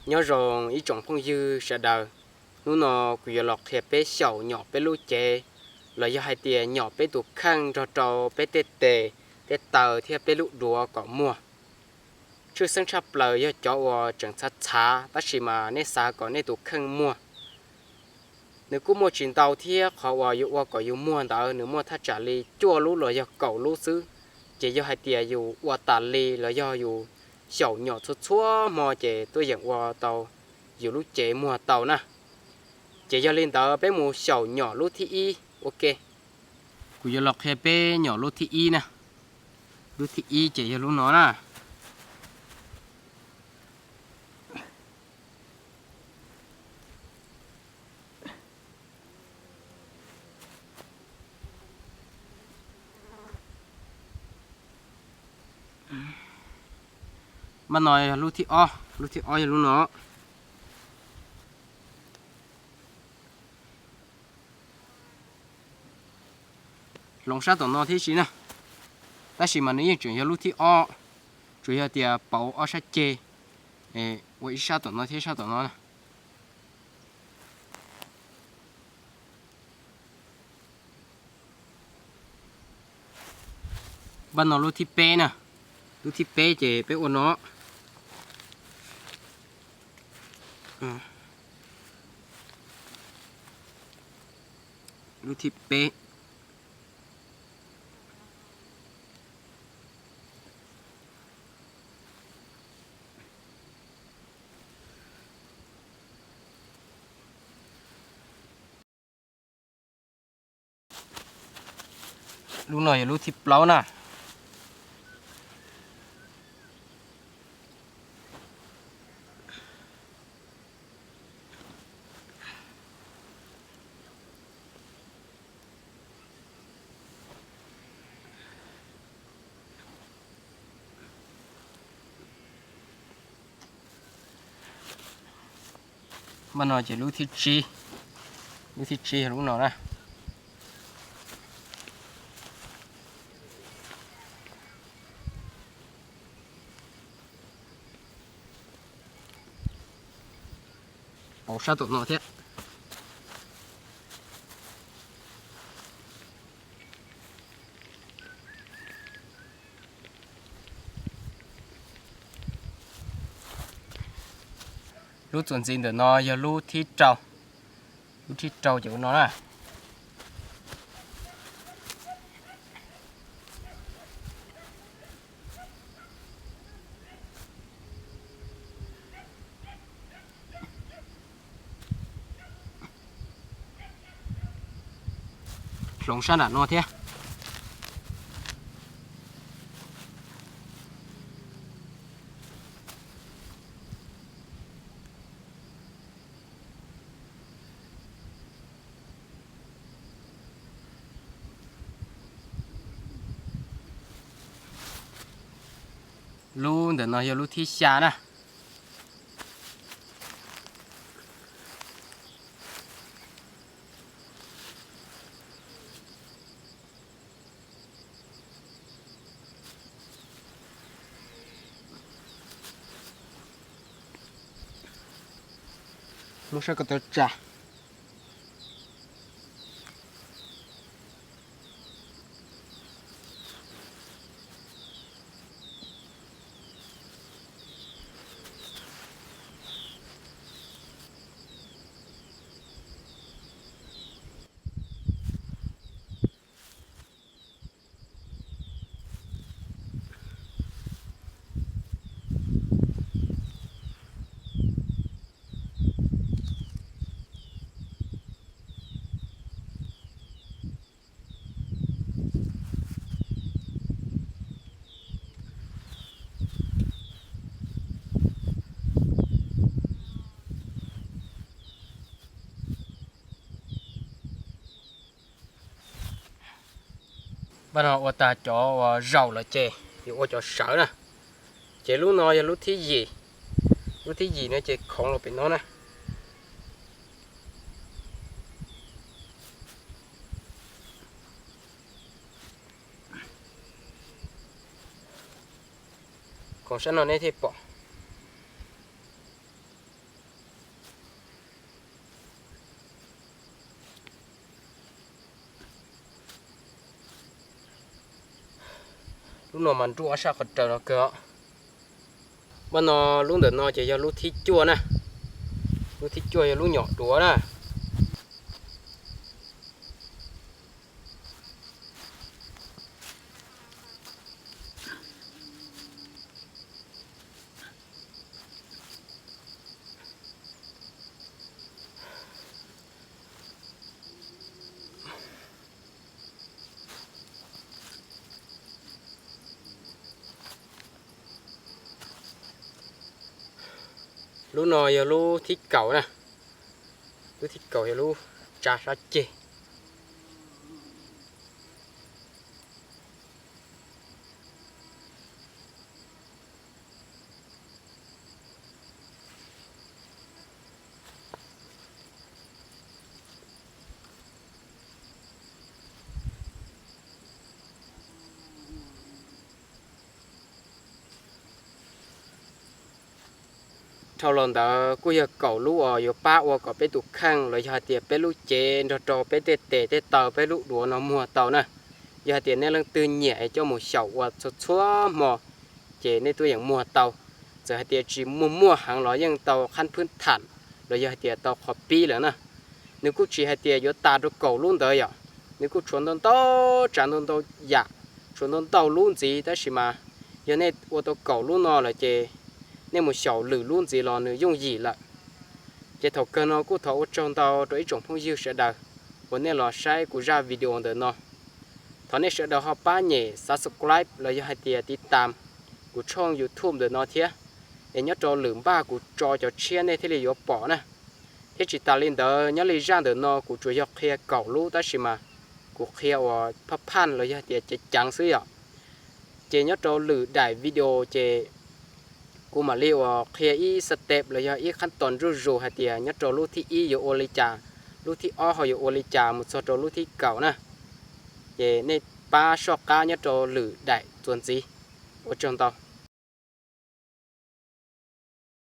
Nyob zoo ib tsoom phooj ywg sawv daws, hnub no kuv yuav los qhia peb xyaum nyom peb lub cev, los yog hais tias nyom peb tus kheej nrog rau peb tej tes, tej taw thiab peb lub duav kom muag. Tshwj xeeb tshaj plaws yog cov uas tseem txhav txhav tab sis mas nej xav kom nej tus kheej muag. Nws kuj muaj tsis ntau thiab qhov uas yus ua kom yus muag ntawd nws muaj thaj tsam li cuaj lub los yog kaum lub xwb. Ces yog hais tias yus ua tas li los yog yus xyaum nyom txhua txhua hmo ces tuaj yeem ua tau yus lub cev muag tau na. Ces yog li ntawd peb mus xyaum nyom lub thib ib ua ke. Kuv yuav los qhia peb nyom lub thib ib na. Lub thib ib ces yog lub no na. Mas no yog lub thib ob, lub thib ob yog lub no. Hloov sab tom no thiab si na, tab sis mas nws yeej tseem yog lub thib ob, tsuas yog tias pauv ob sab ceg, ua ib sab tom no thiab sab tom no na. Npaj no lub thib peb na, lub thib peb ces peb ua no. Lub thib peb. Lub no yog lub thib plaub na. Npaj no ces lub thib tsib, lub thib tsib yog lub no na. Pauv sab tom no thiab. Lub txuas ntxiv ntawm no yog lub thib rau, lub thib rau ces ua no na. Hloov sab nram no thiab. Lub ntawm no yog lub thib xya na. Muab sab ko taw tsa. Npaj no ua tag cov uas zaum lawm ces yuav ua cov sawv na. Ces lub no yog lub thib yim, lub thib yim no ces khoov los pem no na. Khoov sab no nej thiaj pom. Lub no mas nruj ob sab qhov raws no kawg os. Mas no lub ntawm no ces yog lub thib cuaj na. Lub thib cuaj yog lub nyom duav na. Lub no yog lub thib kaum na. Lub thib kaum yog lub tsa sab ceg. Dhau los ntawd kuj yog kaum lub uas yuav pab ua kom peb tus kheej los yog hais tias peb lub cev nrog rau peb tej tes tej taw peb lub duav no muag tau na. Yog hais tias nej leej twg nyiam es coj mus xyaum ua txhua txhua hmo ces nej tuaj yeem muag tau. Txawm hais tias tsis muaj muaj heev los yeej tau qhab phwb tham los yog hais tias tau qhov pib lawm na. Nws kuj tsis hais tias yuav tas rau kaum lub ntawd yom. Nws kuj tshuav ntau ntau tsav ntau ntau yam, tshuav ntau ntau lub ntxiv tab sis mas yog nej ua tau kaum lub no lawm ces nej mus xyaum lwm lub ntxiv los nws yooj yim lawm. Ces thaum kawg no kuj thov ua tsaug ntau rau ib tsoom phooj ywg sawv daws uas nej los saib kuv zaj video ntawm no. Thov nej sawv daws ho pab nyem subscribe los yog hais tias tiv tam kuv tshooj YouTube ntawm no thiab, es nyob rau lwm npaj kuv tso cov tshiab nej thiaj li yuav pom na. Thiab tsis tas li ntawd nyob li zaj ntawm no kuv tsuas yog qhia kaum lub tab sis mas kuv qhia uas phaj phaj los yog tias ceev ceev xwb yom. Ces nyob rau lwm daim video ces kuv mam li uas qhia ib step los yog ib qhab tos zuj zus hais tias nyob rau lub thib ib yuav ua li cas, lub thib ob ho yuav ua li cas mus txog rau lub thib kaum na. Ces nej pab soj qab nyob rau lwm daim txuas ntxiv. Ua tsaug ntau.